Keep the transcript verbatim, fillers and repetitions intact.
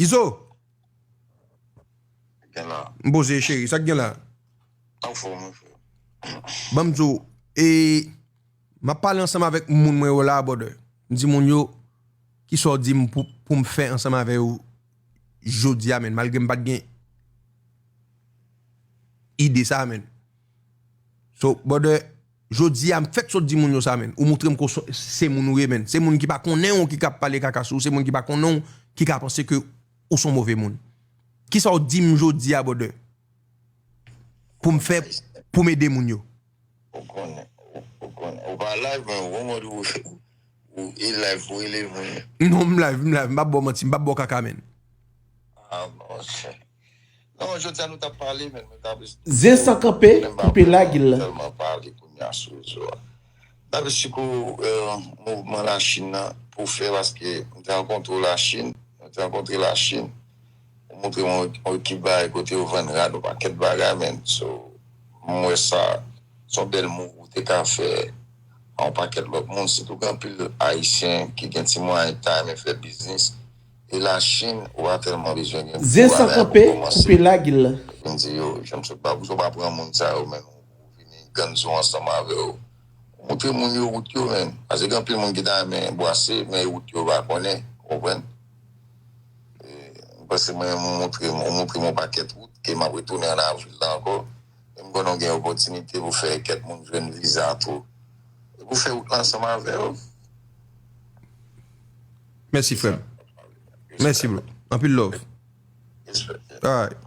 Izo, Gen la. M poze cheri, sa k gen la? Anfòm, wi, frè. Ban m di w, e, m ap pale ansanm avèk moun mwen yo la, brother. M di moun yo, kisa w di m pou, pou m fè ansanm avè yo jodi a, menn, malgre m pa t gen ide sa, menn. So, brother, jodi a, m fèk sot di moun yo sa, menn. Ou montre m ke w se moun ou ye, menn. Se moun ki pa konnen w ki ka pale kaka sou ou, se moun ki pa konnen w ki ka panse ke ou se yon move moun. Kisa w di m jodi a, brother? Pou m fè, pou m ede moun yo. Ou konnen, ou, ou konnen. Ou pa live, men ou mòd ou, ou e live, ou rele moun. Non, m live, m live, m pa bò manti, m pa bò kaka, menn. Ah, bon, ok. Non, jodi a nou t ap pale, men nou t ap Zen san kanpe, koupe lagil la. Tèlman pale kounye a sou rezo a. David Chicot, euh, mouvman Lachin nan pou fè, paske m te rankontre Lachin, m te rankontre Lachin, ou montre mwen yon ekip bagay kote yo vann rad, yon pakèt bagay, men. So, m wè sa, se yon bèl mouv ou te ka fè a yon pakèt lòt moun, sitou gen anpil Ayisyen ki gen ti mwayen ki ta renmen fè biznis. E Lachin, ou pa tèlman bezwen gen gwo bagay pou kòmanse. Zen san kanpe, koupe lagil la. Vin di yo, jan m sot ba, ou pa pran moun sa yo, men ou vini ganzo ansanm avè yo. Ou montre moun yo wout yo, menn. Paske gen anpil moun ki ta renmen bwase, men wout yo pa konnen, ou konprann? E, m panse mwen, ou montre, ou montre m yon pakèt wout, ke m ap retounen ann avril la ankò. E m konnen w gen opòtinite pou fè kèk moun jwenn viza tou. E pou fè wout la ansanm avè yo. Mèsi, frè m. Mèsi, bro. Anpil love. Respè. Alright.